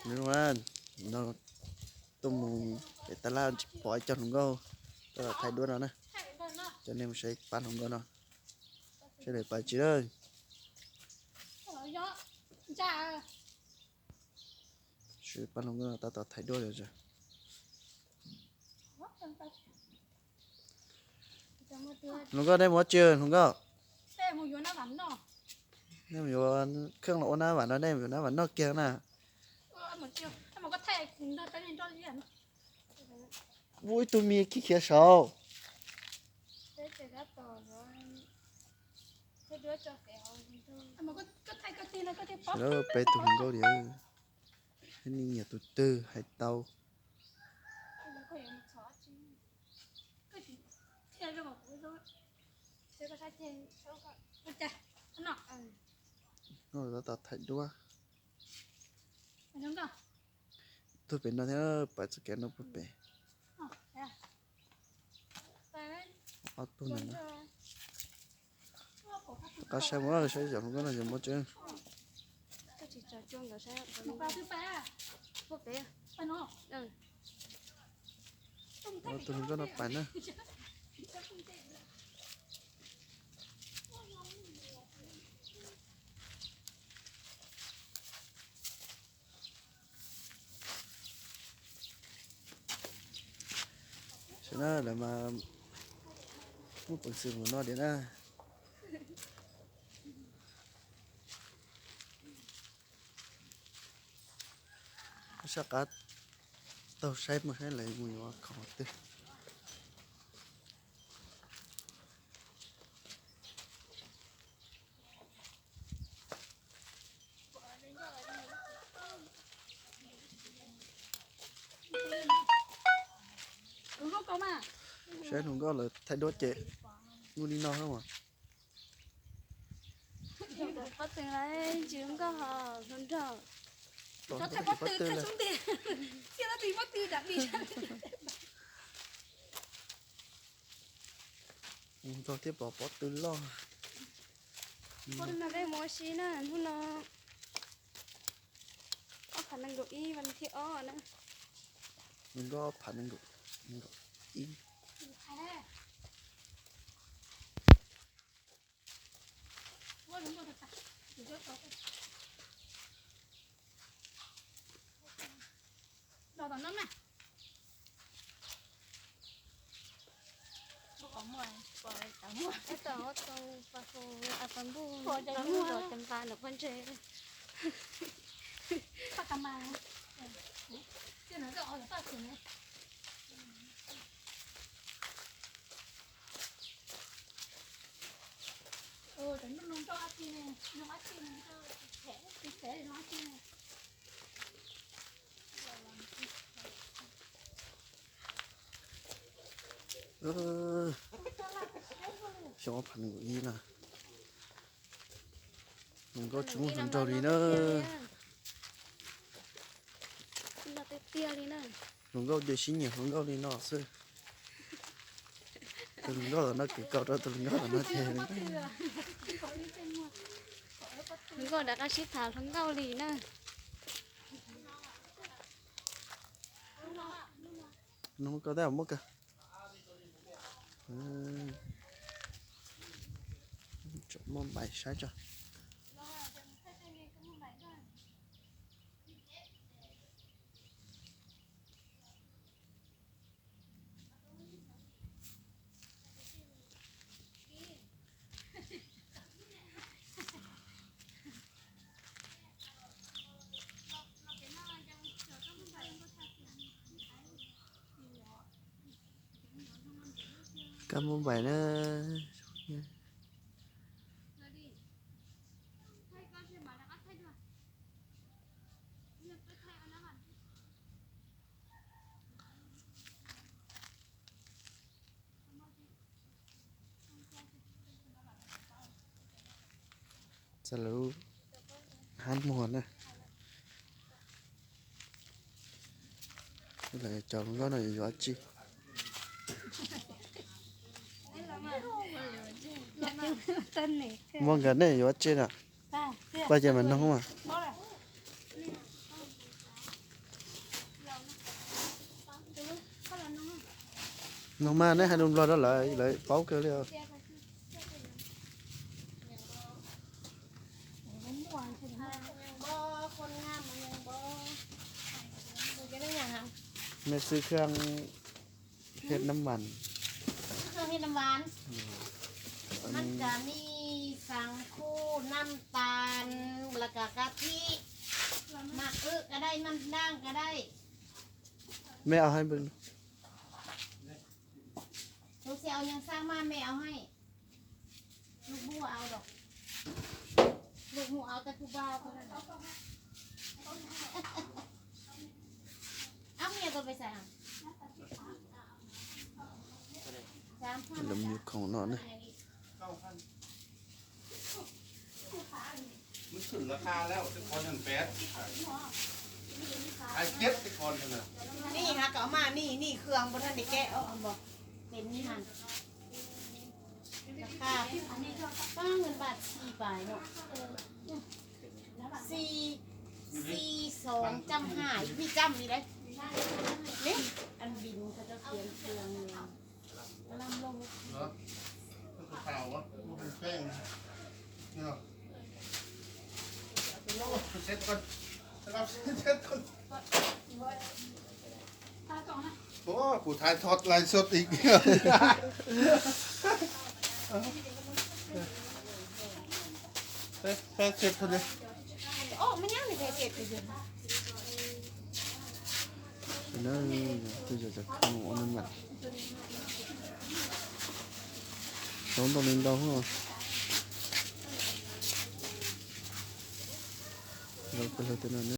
Nws no tuaj mus pem tab laj tsis pom ib co hluas nkauj tab tom thaij duab no na. Coj nej mus saib pab hluas nkauj no, sawv daws pais tsis lawm. Sawv daws pab hluas nkauj no tab tom thaij duab os. Hluas nkauj, nej mus ua tsi hluas nkauj? Nej mus yuav kheej los ua nab vam no, nej mus yuav nab vam noj kiag na. Ua ib tug me khib khiav saud. Sawv daws peb tug hluas nkauj diam, nej nyiam tus twg hais tau. Tab tom thaij duab. Tug pem no thiab, pais txoj kev no puag pem. Ob tug ntawm no. Rov qab saib mus, saib cov hluas nkauj no yuav muaj tseeb. Tus hluas nkauj no pais na. Tam sim no lawv mas muaj peev xwm mus no diam na. Saj qab taug saib mus saib lawv mus yuav khoom twg. Saib hluas nkauj lawv thaij duab ces muaj li no xwb mas. Pob tw lawm, tsis zoo nkauj ho hluas nraug. Hluas nraug thiab pom pob tw loj. Hnub no peb mus ua si na, hnub no ob phav nees nkaum ib vas thib ob na. Hluas nkauj ob phav nees nkaum ib. Xyoo ob phav nees nkaum ib na, hluas nkauj tsis muaj hluas nraug li na. Hluas nkauj ces sib nyiam hluas nkauj li no xwb. Tus hluas nkauj tom no kwv kaus rau tus hluas nkauj tom no ces hluas nkauj rov qab sib tham hluas nkauj li na. Nug koj tab muab kawg. Muab npaim saib tso. Kab muab npaim na. Txog lub hab muag na. Lawv cov hluas nkauj no yuav yuav tsi? Muaj nkawd nej yuav tsi na? Paj ces mas noog mas. Nws mas neb hais lus Nplog rau lawv, lawv paub kawg li os. Mej xwb khab hej nam vas. เครื่องเฮ็ดน้ำหวาน มันจะมี สังขูด น้ำตาล แล้วก็กะทิ หมากอึก็ได้ น้ำด่างก็ได้ Mej au hais npwg. ลูกสิเอาหยังสั่งมาแม่เอาให้ ลูกบ่เอาดอก ลูกหมูเอาแต่ผู้บ่าวเท่านั้น เอาเมียก็ไปใส่อ่ะ สามพัน Lawv muag khoom no ne. มันขึ้นราคาแล้วแต่ก่อนหนึ่งแปดขายเจ็ดแต่ก่อนนั่นน่ะ นี่ฮะก็เอามา นี่ นี่เครื่องบ่ทันได้แกะออกบ่ เป็นนี่หั่น ราคา ป้า เงินบาทสี่ปลายเนาะ สี่ สี่สองจ้ำห้า มีจ้ำนี่ได้ นี่ อันบินเขาจะเขียนเครื่องอยู่ กำลังลง เหรอ มันคือข่าววะมันเป็นแป้งเนี่ย โอ้ เช็ดก่อน เช็ดก่อน โอ้ กูถ่ายทอดไลฟ์สดอีก แค่เช็ดเท่านี้ โอ้ มันยังไม่ได้เสร็จเลย Twb yog cov khoom ua naj mam. Tau ntau li ntau. Los peb hlawv tej no ne.